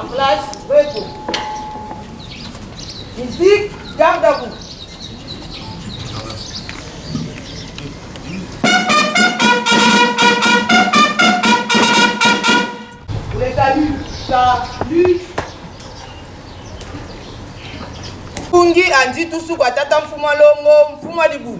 En place, repos. Musique, garde à vous. Pour les saluts, salut. Kungi andi tusuku tata mfuma longo mfuma libu.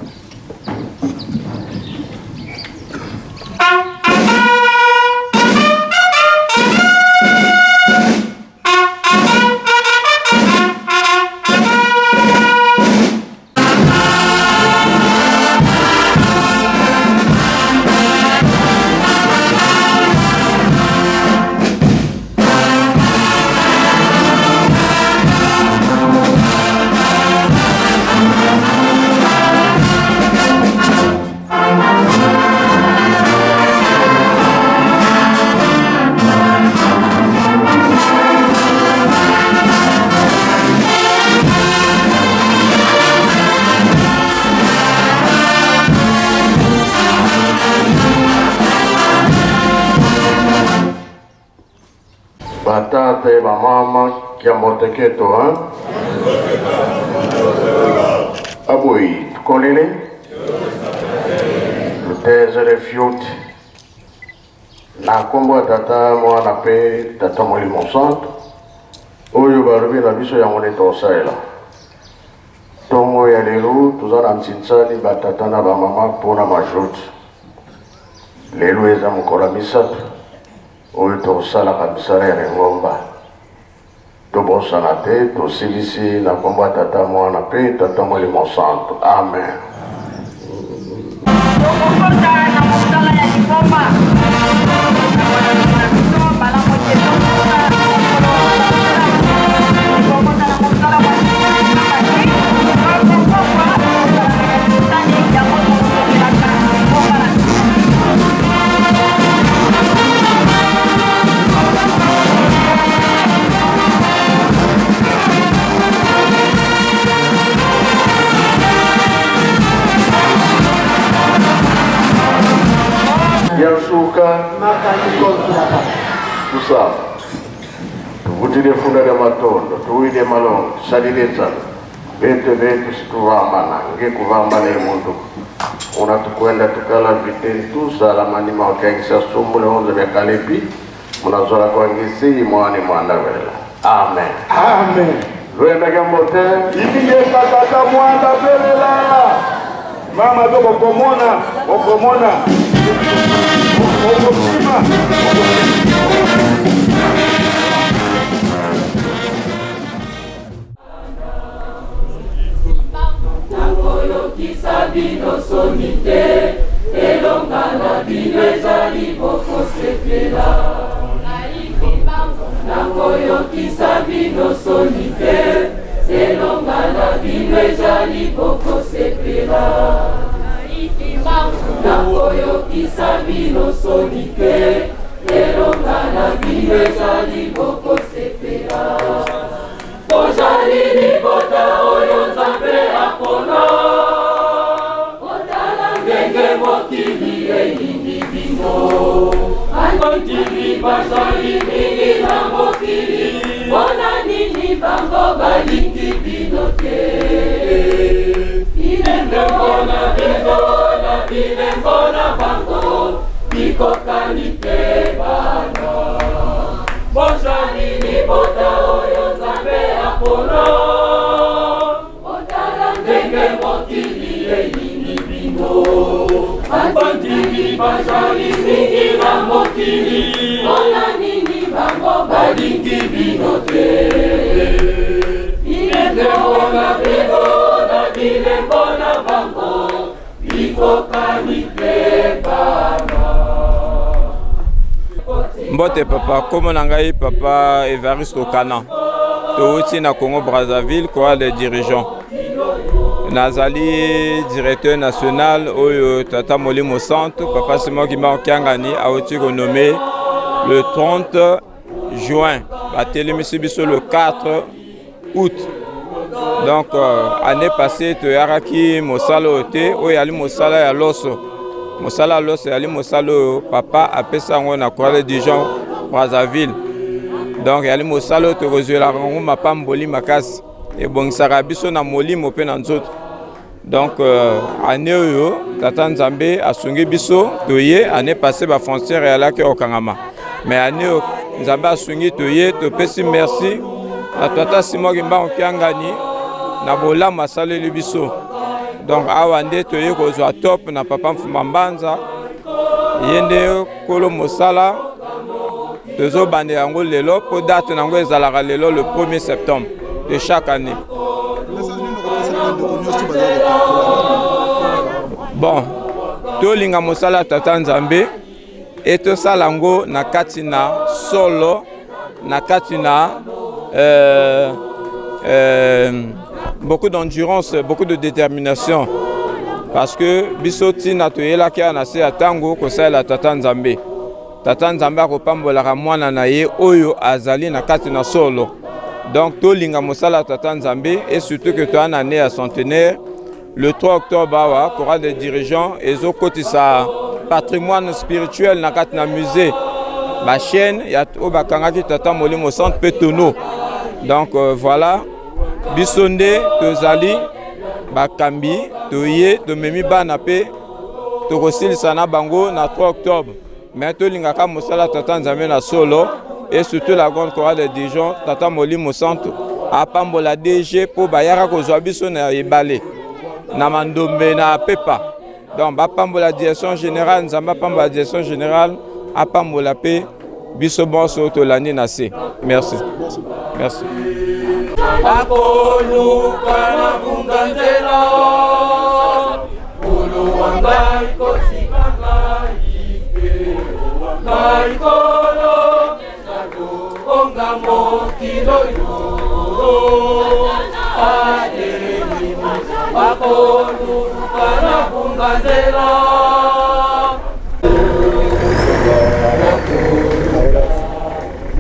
Batata e bamama kiamboteketo hein? Aboi tukolele tutezele fioti na nkombo ya tata mwana mpe tata molimo santo oyo balobi na biso yango nde tosalela ntongo ya lelo toza na nsinsani batata na bamama mpona majoti lelo eza mokolo ya misato oyo tosalaka misala ya lingomba. Tobosana te, tosilisi na nkombo ya Tata, Mwana mpe Tata Molimo Santu. Amen. Tokokota na mosala ya lingomba. Ya nsuka kusala tuvutile funda lya matondo tuwile malongo tusalile tsala bete betu situvambana ngekuvambana emuntu una tukwenda tukala vite tusala manima wakengisa sumbule onze vya kalepi munazola kwangisi mwani mwana vela amen Amen. lwendake mbote Ibingesa tata mwanda belela. Mama to bokomona, bokomona. Bokosima. Nakoyokisa bino soni te, elonga na bino ezali bokosepela. Nakoyokisa bino soni te, elonga na bino ezali bokosepela. Nakoyokisa bino soni te, elonga na bino ezali bokosepela. Bozali libota oyo Nzambe apona. Botala ndenge mokili eyini bino. Bandimi bazali mingi na mokili, mpona nini bango balingi bino te? Bilembo na bino na bilembo na bango bikokani te bana. Bozali libota oyo Nzambe apona. Botala ndenge mokili eyini bino. Bandimi bazali mingi na mokili, mpona nini bango balingi bino te? Bilembo na bino na bilembo na bango bikokani te bana. Mbote papa, kombo na ngai papa Evariste Okana. Towuti na Congo Brazzaville, chorale des dirigeants. Nazali directeur national oyo tata Molimo Santu papa Simon Kimbangu Kiangani awuti konome le 30 juin, batelemisi biso le 4 août. Donc année passée toyakaki mosala oyo te, oyo yali mosala ya loso. Mosala ya loso yali mosala oyo papa apesa yango na chorale Dijon Brazzaville. Donc yali mosala oyo tokozwelaka yango mapamboli makasi, ebongisaka biso na molimo mpe na nzoto. Donc année oyo tata Nzambe asungi biso toye. Année passée ba frontière eyalaki okangama, mais année oyo Nzambe asungi toye. Topesi merci na tata Simon Kimbangu Kiangani na bolamu asaleli biso. Donc awa nde toye kozwa top na papa Mfuma Mbanza, ye nde kolo mosala. Tozobandela yango lelo mpo date na yango ezalaka lelo, le 1er septembre de chaque année. Bon, tolinga mosala ya tata Nzambe e tosala yango na kati na solo, na kati na beaucoup d'endurance, beaucoup de détermination, parce que biso ntina toyelaki awa na se ya ntango kosalela tata Nzambe. Tata Nzambe akopambolaka mwana na ye oyo azali na kati na solo. Donc tolinga mosala ya tata Nzambe, et surtout que toya na année ya centenaire le 3 octobre. Awa chorale des dirigeants ezokotisa patrimoine spirituel na kati na musée, bachaîne ya oyo bakangaki tata Molimo Centre mpe tono. Donc voilà, biso nde tozali bakambi, toye tomemi bana mpe tokosilisa na bango na 3 octobre. Mais tolingaka mosala tata Nzambe na solo, et surtout la grande chorale de Dijon. Tata Molimo Santu apambola DG mpo bayaka kozwa biso na ebale na Mandombe na pepa. Donc bapambola direction générale, Nzambe apambola direction générale, apambola mpe biso bonso tolandi na se. Merci, merci. Nakoluka nabunga nzela, Nkolo wa ngai kotika ngai te. Ngai Nkolo nakokonga mokili oyo atelemi, bakoluka nabunga nzela.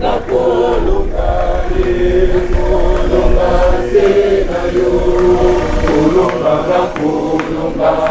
Nakolonga, kolonga se na yo, kolonga, nakolonga.